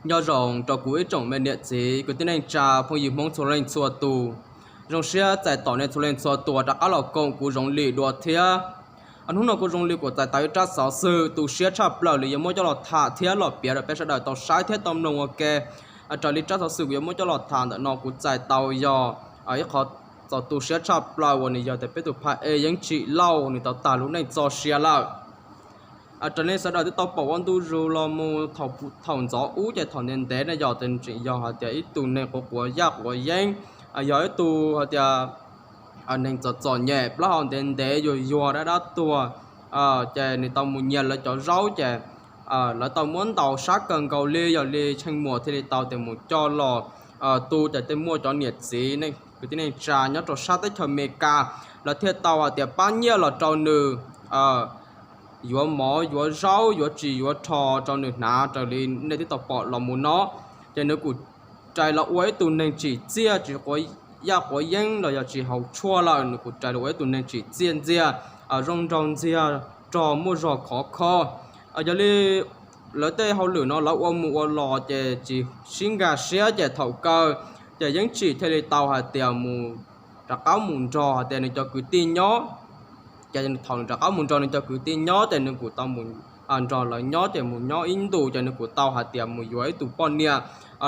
Nyob zoo rau kuv ib tsoom me niam txiv kwv tij neej tsa phooj ywg Hmoob txhua leej txhua tus. Zoo siab txais tos nej txhua leej txhua tus rov qab los koom kuv Zoov Lis dua thiab. Hnub no kuv Zoov Lis kuv txais tau ib rab xov xwm tu siab tshaj plaws li yuav muab coj los tham thiab los piav rau peb sawv daws tau saib thiab tau mloog ua ke. Raws li rab xov xwm kuv yuav muab coj los tham ntawm no kuv txais tau yog ib qho txaus tu siab tshaj plaws uas nws yog tias peb tus phab ej Yeeb Tsim Lauj nws tau tag lub neej txoj sia lawm. Raws li sawv daws twb tau pom ua ntu zus los mus thaum ntxov ub ces thaum ntev ntev no yog tseem yog hais tias ib tug neeg quav quav yaj quav yeeb, yog ib tug hais tias neeg txom txom nyem plaub hau ntev ntev yuag yuag dab dab tuag, ces nws tau mus nyiag lawv cov zaub ces lawv tau muab ntaus sab kawg nkaus li, yog li Tsheej Muas thiaj li tau tias mus coj los tu ces tej muaj cov niam txiv kwv tij neej tsa nyob rau sab teb chaws Amelikas, lawv thiaj tau hais tias pab nyiaj los rau nws yuav mov yuav zaub yuav ris yuav rho rau nws hnav raws li nej twb tau pom los mus no. Ces nws kuj rais los ua ib tug neeg tsim txiaj tsis quav yaj quav yeeb los yog tsis haus tshuaj lawm, nws kuj rais los ua ib tug neeg tsim txiaj ntxiag, zoo nraug ntxiag, rog muaj zog khov kho. Yog li lawv tej hauj lwm no lawv ua mus ua los ces tsis sib nkag siab ces thaum kawg ces Yeeb Tsim thiaj li tau hais tias mus rov qab mus nrog hais tias nws cov kwv tij nyob. Ces thaum nws rov qab mus nrog nws cov kwv tij nyob ces nws kuj tau mus nrog lawv nyob ces mus nyob ib ntus ces nws kuj tau hais tias mus yuav ib tug poj niam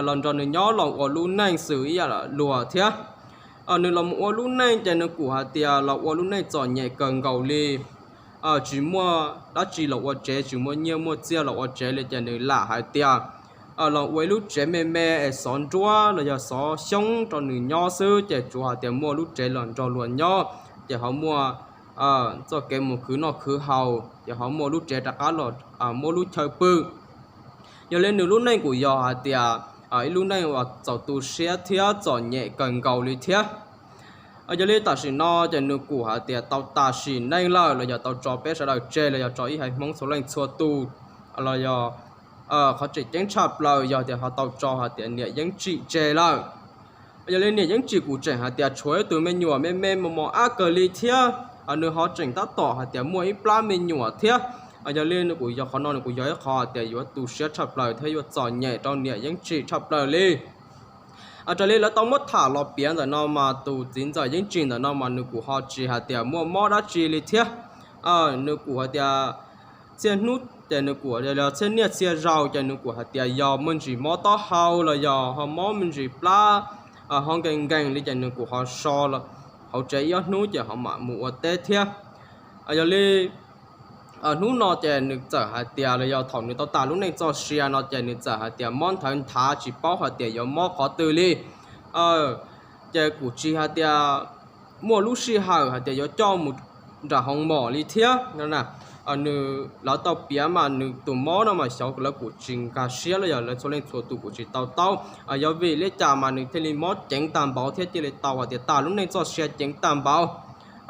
los nrog nws nyob los ua lub neej xws ib yam luag thiab. Nws los mus ua lub neej ces nws kuj hais tias los ua lub neej txom nyem kawg nkaus li, tsis muaj dab tsi los ua tsev, tsis muaj nyiaj muaj txiaj los ua tsev li ces nws lam hais tias los ua ib lub tsev me me es xov nruab los yog xov xyoob rau nws nyob xwb ces tsuav hais tias muaj lub tsev los nrog luag nyob ces ho muaj txoj kev mus khwv noj khwv haus ces ho muaj lub tsev rov qab los muab lub chaw pw. Yog li nws lub neej kuj yog hais tias ib lub neej uas txaus tu siab thiab txom nyem kawg nkaus li thiab. Yog li tam sim no ces nws kuj hais tias tau tas sim neej lawm los yog tau tso peb sawv daws tseg los yog tso ib haiv Hmoob txhua leej txhua tus los yog qhov tseem ceeb tshaj plaws yog tias ho tau tso hais tias niam Yeeb Tsim tseg lawm. Yog li niam Yeeb Tsim kuj tseem hais tias tshuav ib tug me nyuam me me mos mos ab kawg li thiab, nws ho tseem tab tom hais tias muaj ib plab me nyuam thiab. Yog li nws kuj yog qhov no nws kuj yog ib qho hais tias yuav tu siab tshaj plaws thiab yuav txom nyem rau niam Yeeb Tsim tshaj plaws li. Raws li lawv tau muab tham los piav ntawm no mas tus txiv ntxawm Yeeb Tsim ntawm no mas nws kuj ho tsis hais tias muaj mob dab tsi li thiab. Nws kuj hais tias txhiaj hnub ces nws kuj txhiaj niaj txhiaj zaus ces nws kuj hais tias yog muaj ntsis mob taub hau los yog ho mob me ntsis plab ho nkees nkees li ces nws kuj ho so hauv tsev ib ob hnub ces ho mam mus ua teb thiab. Yog li hnub no ces nws txawm hais tias los yog thaum nws tau tas lub neej txoj sia no ces nws txawm hais tias mob nthawv nthav tsis paub hais tias yuav mob qhov twg li. Ces kuj tsis hais tias muaj lub sij hawm hais tias yuav coj mus nram hoo mom li thiab. Nws lawv tau piav mas nws tus mob no mas xyov lawv kuj tsis nkag siab los yog lawv txhua leej txhua tus kuj tsis tau taub yog vim li cas mas nws thiaj li mob ceev tag npaum thiab cia li tau hais tias tas lub neej txoj sia ceev tag npaum.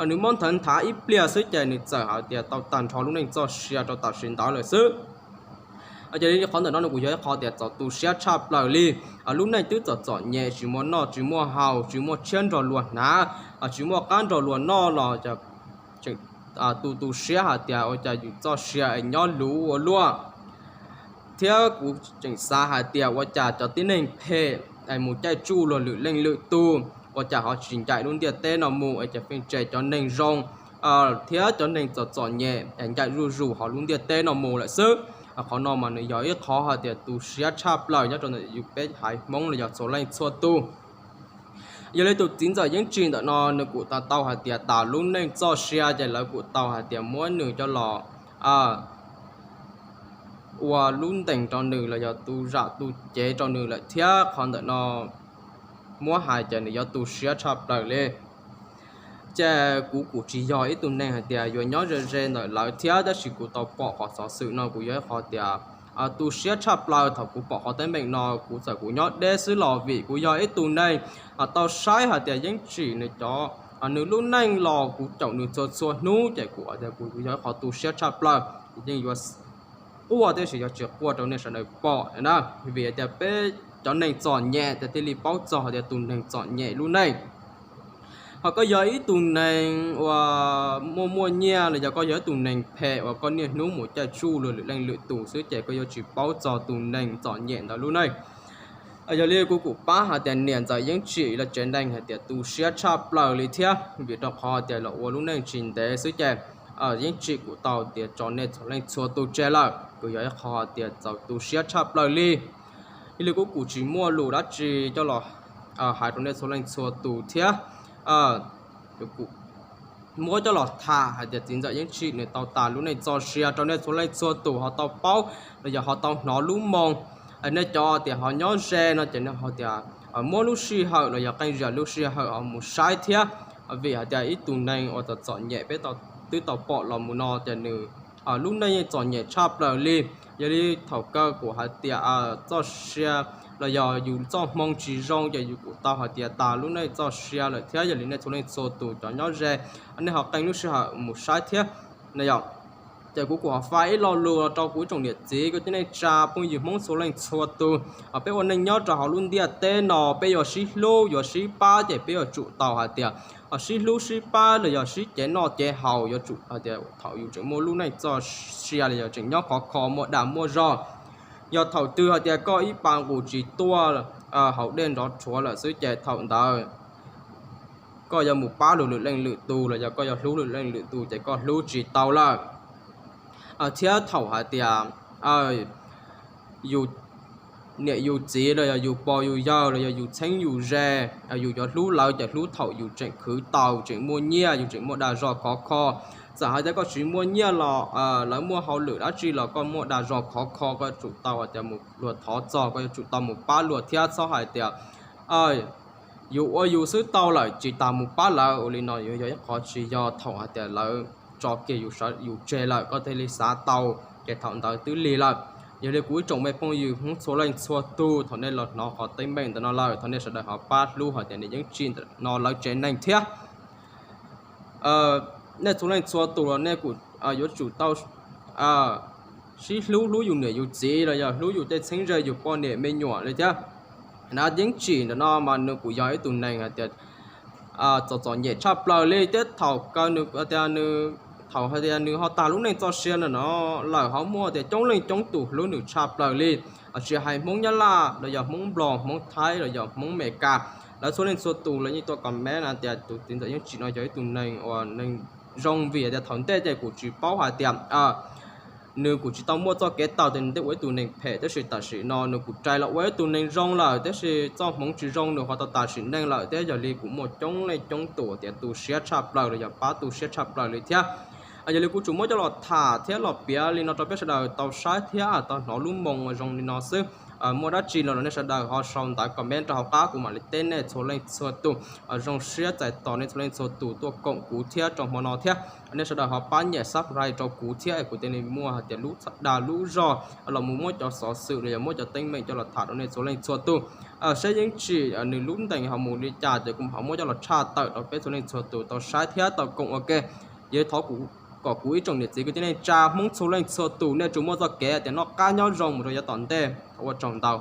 Nws mob nthawv nthav ib pliag xwb ces nws txawm hais tias tau tag nrho lub neej txoj sia rau tam sim ntawd lawm xwb. Ces li qhov ntawm no nws kuj yog ib qho tias txaus tu siab tshaj plaws li. Lub neej twb txom txom nyem tsis muaj noj tsis muaj haus tsis muaj tshiab nrog luag hnav, tsis muaj qab nrog luag noj los tu tu siab hais tias ua cas yus txoj sia es nyob luv ua luaj. Thiab kuv tseem xav hais tias ua cas cov tib neeg phem es mus caij tsuj luag lwm leej lwm tug ua cas ho tsis ncaim lub ntiaj teb no mus es cas pheej tsem cov neeg zoo thiab cov neeg txom txom nyem es ncaim zuj zus hauv lub ntiaj teb no mus lawm xwb. Qhov no mas nws yog ib qhov hais tias tu siab tshaj plaws nyob rau ntawm yus peb haiv Hmoob los yog txhua leej txhua tus. Yog li tus txiv ntxawm Yeeb Tsim ntawm no nws kuj tau hais tias tas lub neej txoj sia ces lawv kuj tau hais tias muab nws coj los ua lub ntees rau nws los yog tu zam tu cev rau nws lawm thiab qhov ntawm no muab hais ces nws yuav tu siab tshaj plaws li. Ces kuv kuj tsis yog ib tug neeg hais tias yuav nyob ze ze ntawm lawv thiab tab sis kuv tau pom qhov xov xwm no kuv yog ib qho tias tu siab tshaj plaws. Thaum kuv pom qhov teeb meem no kuv txawm kuv nyob deb xwb los vim kuv yog ib tug neeg tau saib hais tias Yeeb Tsim nws cov nws lub neej los kuv caum nws txhua txhua hnub ces kuv tias kuv yog ib qho tu siab tshaj plaws. Yeej yuav quaj tab sis yog tsis quaj rau nej sawv daws pom na, vim tias peb cov neeg txom nyem tias thiaj li paub txog hais tias tus neeg txom nyem lub neej. Ho koj yog ib tug neeg uas muaj muaj nyiaj los yog koj yog ib tug neeg phem uas koj niaj hnub mus caij tsuj luag lwm leej lwm tus xwb ces koj yuav tsis paub txog tus neeg txom nyem ntawd lub neej. Yog li kuv kuj pab hais tias niam ntxawm Yeeb Tsim lawv tsev neeg hais tias tu siab tshaj plaws li thiab, vim rau qhov tias los ua lub neej tsis ntev xwb ces Yeeb Tsim kuj tau tias tso nej txhua leej txhua tus tseg lawm, kuj yog ib qho tias txaus tu siab tshaj plaws li. Yog li kuv kuj tsis muaj lus dab tsi coj los hais rau nej txhua leej txhua tus thiab. Kuv muab coj los tham hais tias txiv ntxawm Yeeb Tsim nws tau tas lub neej txoj sia rau nej txhua leej txhua tus ho tau paub los yog ho tau hnov lub moo. Nej cov tias ho nyob ze no ces nej ho tias muab lub sij hawm los yog qee zaum lub sij hawm ho mus saib thiab, vim hais tias ib tug neeg uas txom txom nyem peb twb tau pom los mus no ces nws lub neej yeej txom nyem tshaj plaws li. Yog li thaum kawg kuv hais tias txoj sia los yog yus txoj hmoo tsis zoo ces yus kuj tau hais tias tas lub neej txoj sia lawm thiab. Yog li nej txhua leej txhua tus cov nyob ze, nej ho qee lub sij hawm mus saib thiab no yog. Ces kuv kuj ho faj ib lo lus rau kuv ib tsoom niam txiv kwv tij neej tsa phooj ywg Hmoob txhua leej txhua tus, peb ua neej nyob rau hauv lub ntiaj teb no peb yuav sib hlub yuav sib pab ces peb yuav tsum tau hais tias sib hlub sib pab los yog sib cev noj cev haus, yuav tsum hais tias thaum yus tseem muaj lub neej txoj sia los yog tseem nyob khov kho muaj dag muaj zog. Yog thaum twg hais tias koj ib pa nqus tsis tuaj haus dej nrov rhuav lawm xwb ces thaum ntawd koj yuav mus pab luag lwm leej lwm tus los yog koj yuav hlub lwm leej lwm tus ces koj hlub tsis tau lawm. Thiab thaum hais tias yus niam yus txiv los yog yus pog yus yawg los yog yus txheeb yus ze, yus yuav hlub lawv ces hlub thaum yus tseem khwv tau, tseem muaj nyiaj, yus tseem muaj dag zog khov kho. Txawm hais tias koj tsis muaj nyiaj los lawv muaj hauj lwm dab tsi los koj muaj dag zog khov kho koj yuav tsum tau hais tias mus luag thov txog koj yuav tsum tau mus pab luag thiab txhob hais tias yus ua yus xwb tau lawm tsis tas mus pab lawv. Ua li no yuav yog ib qho tsis yog, thaum hais tias lawv tso kiag yus sawv yus tseg lawm koj thiaj li xav tau, ces thaum ntawd twb lig lawm. Yog li kuv ib tsoom me phooj ywg Hmoob txhua leej txhua tus, thaum nej los hnov qhov teeb meem ntawm no lawm thov nej sawv daws ho pab hlub hais tias niam Yeeb Tsim no lawv tsev neeg thiab. Nej txhua leej txhua tus los nej kuj yuav tsum tau sib hlub, hlub yus niam yus txiv los yog hlub yus tej txheeb ze yus poj niam me nyuam li thiab. Niam Yeeb Tsim ntawm no mas nws kuj yog ib tug neeg hais tias txom txom nyem tshaj plaws li thiab thaum kawg nws tias nws thaum hais tias nws ho tas lub neej txoj sia no no lawm ho muaj tias coob leej coob tus hlub nws tshaj plaws li. Tsis hais Hmoob Nyab Laj los yog Hmoob Nplog, Hmoob Thaib los yog Hmoob Amelikas, lawv txhua leej txhua tus lawv yeej tuaj comment hais tias tus txiv ntxawm Yeeb Tsim no yog ib tug neeg uas neeg zoo, vim tias thaum ntej ces kuv tsis paub hais tias nws kuj tsis tau muaj txoj kev tawm tias nws twb ua ib tug neeg phem, tab sis tam sim no nws kuj rais los ua ib tug neeg zoo lawm, tab sis txoj hmoov tsis zoo nws ho tau tas sim neej lawm thiab. Yog li kuj muaj coob leej coob tus tias tu siab tshaj plaws los yog pab tu siab tshaj plaws li thiab. Yog li kuv tsuas muab coj los tham thiab los piav li no rau peb sawv daws tau saib thiab tau hnov lub moo zoo li no xwb. Muaj dab tsi no los nej sawv daws ho sau ntawv comment rau hauv qab kuv mam li teb nej txhua leej txhua tus. Zoo siab txais tos nej txhua leej txhua tus tuaj koom kuv thiab rau hmo no thiab. Nej sawv daws ho pab nyem subscribe rau kuv thiab es kuv thiaj li muaj hais tias lub dag lub zog los mus muab cov xov xwm los yog muab cov teeb meem coj los tham rau nej txhua leej txhua tus. Saib Yeeb Tsim nws lub ntees ho mus li cas ces kuv mam ho muab coj los tshaj tawm rau peb txhua leej txhua tus tau saib thiab tau koom ua ke. Yog li thov kom kuv ib tsoom niam txiv kwv tij neej tsa Hmoob txhua leej txhua tus nej tsuas muaj txoj kev tias noj qab nyob zoo mus rau yav tom ntej. Thov ua tsaug ntau.